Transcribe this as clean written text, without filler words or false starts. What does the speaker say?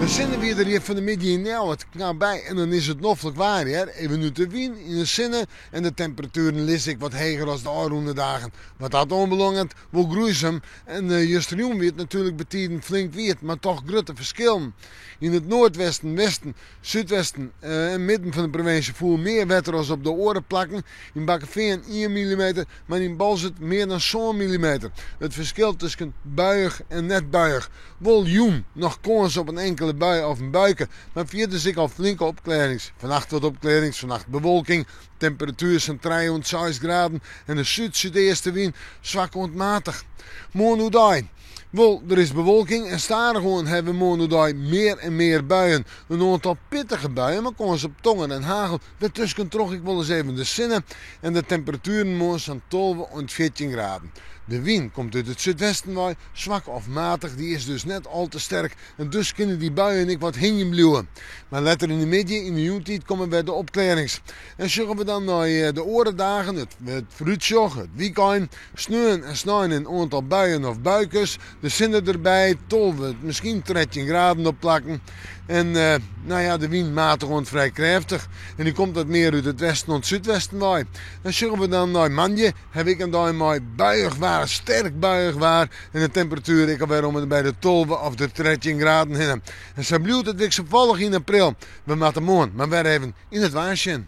sinne wie der hjir fan 'e middei yn Ljouwert knap by en dan is it noflik waar hear. Even út de wyn yn de sinne en de temperatueren lizze ek wat heger as de ôfrûne dagen. Wat dat oanbelanget wol groeisum en justerjûn wie it natuerlik betiden flink wiet, mar toch grutte ferskillen. Yn it noardwesten, westen, súdwesten en midden fan de provinsje foel mear wetter as op de oare plakken. Yn Bakkefean ien millimeter, mar yn Boalsert mear dan sân millimeter. It ferskil tusken buiïch en net buiïch. Wol jûn noch kâns op in inkele bui of in buike, mar fierders ek al flinke opklearrings. Fannacht wat opklearrings, fannacht bewolking, temperatuer sa'n trije oant seis graden en de súd-súdeastewyn swak oant matich. Moarn oerdei. Wol, der is bewolking en stadichoan hawwe we moarn oerdei mear en mear buien. In oantal pittige buien, mei kâns op tonger en hagel. Dêrtusken troch ek wolris even de sinne en de temperatueren moarn sa'n 12 oant 14 graden. De wyn komt út it súdwesten wei, swak of matich, dy is dus net al te sterk en dus kinne dy buien ek wat hingjen bliuwe. Mar letter yn de middei, yn de jûntiid komme wer de opklearrings. En sjogge we dan nei de oare dagen, it foarútsjoch, it wykein, sneon en snein in oantal buien of buikes, de sinne derby, 12, miskien 13 graden op plakken. En nou ja, de wyn matich oant frij krêftich en dy komt wat mear út it westen oant súdwesten wei. Dan sjogge we dan nei moandei, ha we ek in dei mei buiïch waar, sterk buiïch waar en de temperatuer ek alwer om en by de 12 of de 13 graden hinne. En sa bliuwt it wikselfallich yn april. We moatte moarn mar wer even yn it waar sjen.